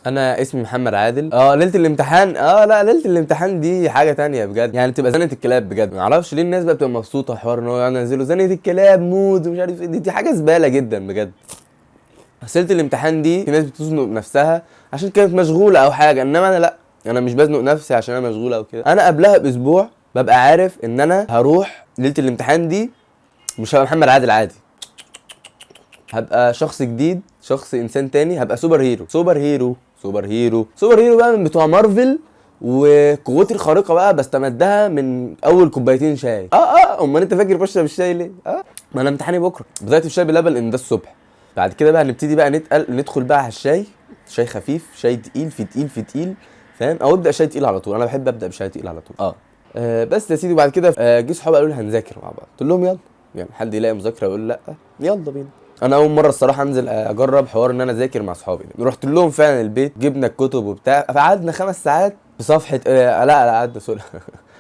انا اسمي محمد عادل. ليلة الامتحان، لا ليلة الامتحان دي حاجة تانية بجد، يعني بتبقى زنقه الكلاب بجد. ما اعرفش ليه الناس بقى بتبقى مبسوطة حوار ان هو ينزلوا زنقه الكلاب mood ومش عارف ايه، دي حاجة زبالة جدا بجد. بس ليلة الامتحان دي في ناس بتزنق نفسها عشان كانت مشغولة او حاجه، انما انا لا، انا مش بزنق نفسي عشان انا مشغولة او كده. انا قبلها باسبوع ببقى عارف ان انا هروح ليلة الامتحان دي مش هبقى محمد عادل عادي، هبقى شخص جديد، شخص انسان تاني، هبقى super hero، super hero، super hero، super hero بقى من بتوع مارفل. وقوتي الخارقة بقى بستمدها من اول كوبايتين شاي. امال انت فاكر بشرب الشاي ليه؟ ما انا امتحاني بكره. بدات بشاي بلبن ان ده الصبح، بعد كده بقى نبتدي بقى نتقل، ندخل بقى على الشاي، شاي خفيف، شاي تقيل، في تقيل في تقيل، فاهم؟ او ابدا شاي تقيل على طول، انا بحب ابدا بشاي تقيل على طول. بس يا سيدي. وبعد كده جه صحابي قالوا لي هنذاكر مع بعض، قلت لهم يلا، يعني حد يلاقي مذاكرة يقول لا، يلا بينا. انا اول مرة الصراحة انزل اجرب حوار ان انا اذاكر مع اصحابي ده. رحت لهم فعلا البيت، جبنا الكتب وبتاع، فقعدنا 5 ساعات في صفحة لا لا قعدنا sorry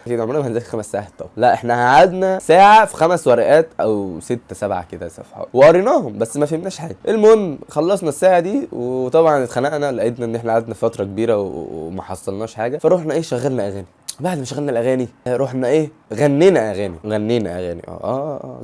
اكيد عمرنا ما هنذاكر 5 ساعات طبعا، لا احنا قعدنا ساعة في 5 ورقات او 6 7 كده صفحات وقريناهم بس ما فهمناش حاجة. المهم خلصنا الساعة دي وطبعا اتخنقنا، لقيتنا ان احنا قعدنا فترة كبيرة وما حصلناش حاجة، فروحنا ايه شغلنا اغاني. بعد ما شغلنا الاغاني رحنا ايه غنينا اغاني، غنينا اغاني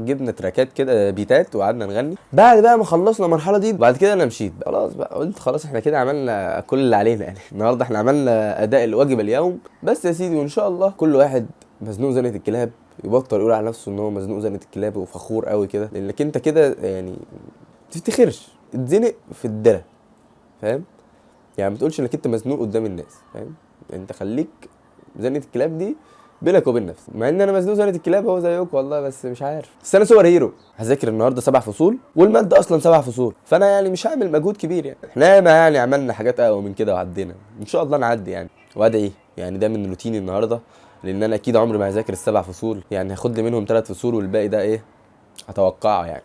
جبنا تراكات كده بيتات وقعدنا نغني. بعد بقى ما خلصنا المرحلة دي بعد كده انا مشيت بقى. خلاص بقى قلت خلاص احنا كده عملنا كل اللي علينا، يعني النهارده احنا عملنا اداء الواجب اليوم بس يا سيدي. وان شاء الله كل واحد مزنوق زنقه الكلاب يبطل يقول على نفسه ان هو مزنوق زنقه الكلاب وفخور قوي كده، لانك انت كده يعني ما تفتخرش، اتزنق في الدرة، فاهم؟ يعني ما تقولش انك انت مزنوق قدام الناس، فاهم؟ انت خليك زنقه الكلاب دي بينك وبين نفسك. مع ان انا مزنوق زنقه الكلاب اهو زيكم والله، بس مش عارف. بس انا super hero، هذاكر النهارده 7 فصول والمادة اصلا 7 فصول، فانا يعني مش هعمل مجهود كبير، يعني احنا ما يعني عملنا حاجات اقوى من كده وعدينا، ان شاء الله نعدي يعني. وادعي يعني ده من روتيني النهارده، لان انا اكيد عمري ما هذاكر ال7 فصول، يعني هاخد لي منهم 3 فصول والباقي ده ايه اتوقعه يعني.